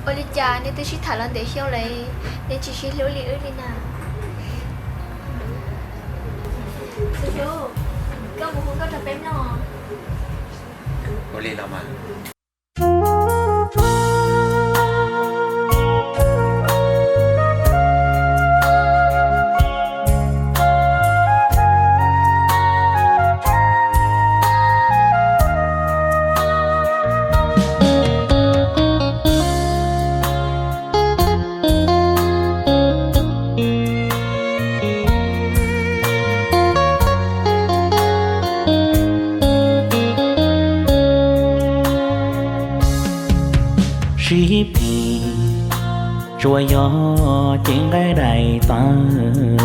Ua li cas neb twb sib tham los ntev xyoo lawm, neb tsis sib hlub li wb li na? Tus hlub, koj mus hu nkauj rau peb mloog. Ua li los mas. Sib phim, tsuas yog cev nqaij daim tawv.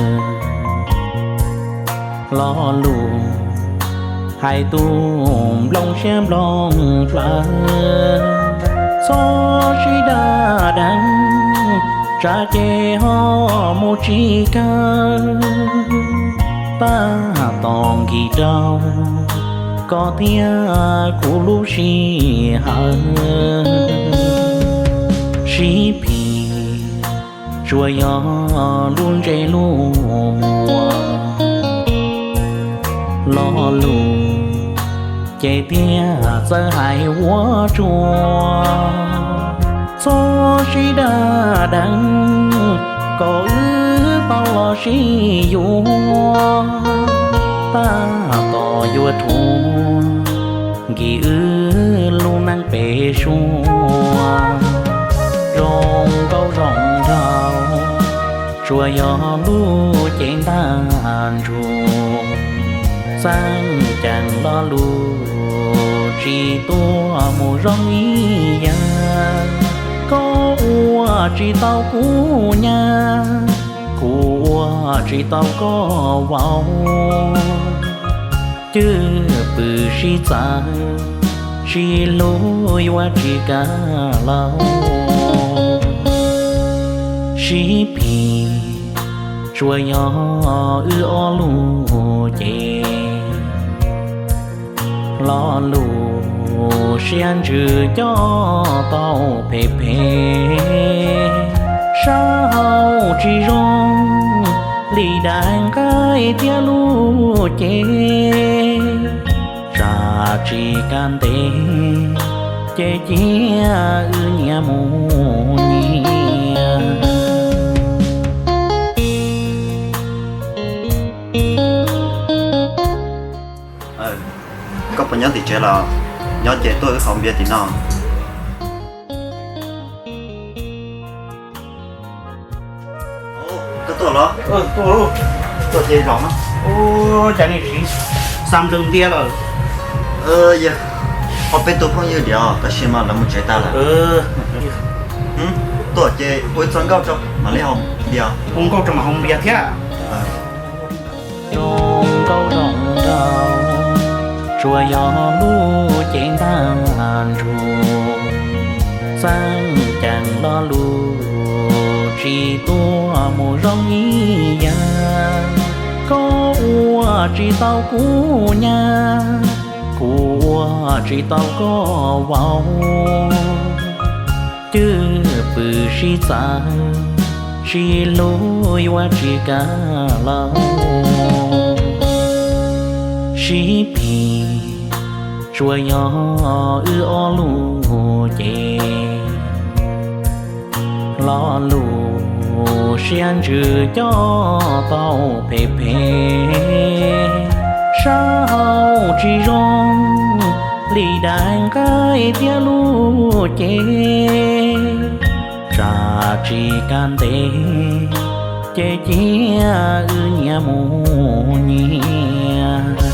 Lo lus hais tu nplooj siab nplooj plawv, txhob sib daj deev, tsam ces ho mus tsis kawg. Tab tom nkim rau koj thiab kuv lub sij hawm. Sib phim, tsuas yog lub ntsej lub muag, lo lus ces thiaj txawj hais ua tsuag. Txhob sib daj deev, kom wb tau los sib yuav, tab tom yuav rhuav nkim wb lub neej pem suab. Zoo nkauj zoo nraug, tsuas yog lub cev ntaj ntsug, txheej ceem lo lus tsis tuaj mus zoo ib yam. Koj ua tsis tau kuv nyab, kuv ua tsis tau koj vauv. Cwj pwm sib txawv, sib hlub yuav tsis kam laus. Sib phim, tsuas yog wb ob lub cev, lo lus siab ntsws coj tau phem phem. Sab hauv tsis zoo li daim nqaij thiab lub cev, tsam tsis kam ntev ces cia wb nyias mus nyias. Koj puas nyob tim tsev los? Nyob ces tuaj wb haus npias tim no. Koj tuaj los? Tuaj ces zaum no. Cas nej tsis xa nplawg ntiab lawm? Yog ob peb tug phooj ywg diam, tab sis mas lawv mus tsev tas lawm. Tuaj ces ua ib txoj nkauj tso mam li haus npias. Ua nkauj tso mam haus npias thiab. Zoo nkauj zoo nraug, tsuas yog lub cev ntaj ntsug, txheej ceem lo lus tsis tuaj mus zoo ib yam. Koj ua tsis tau kuv nyab, kuv ua tsis tau koj vauv. Cwj pwm sib txawv, sib hlub yuav tsis kam laus. Sib phim, tsuas yog wb ob lub cev, lo lus siab ntsws coj tau phem phem. Sab hauv tsis zoo li daim nqaij thiab lub cev, tsam tsis kam ntev ces cia wb nyias mus nyias.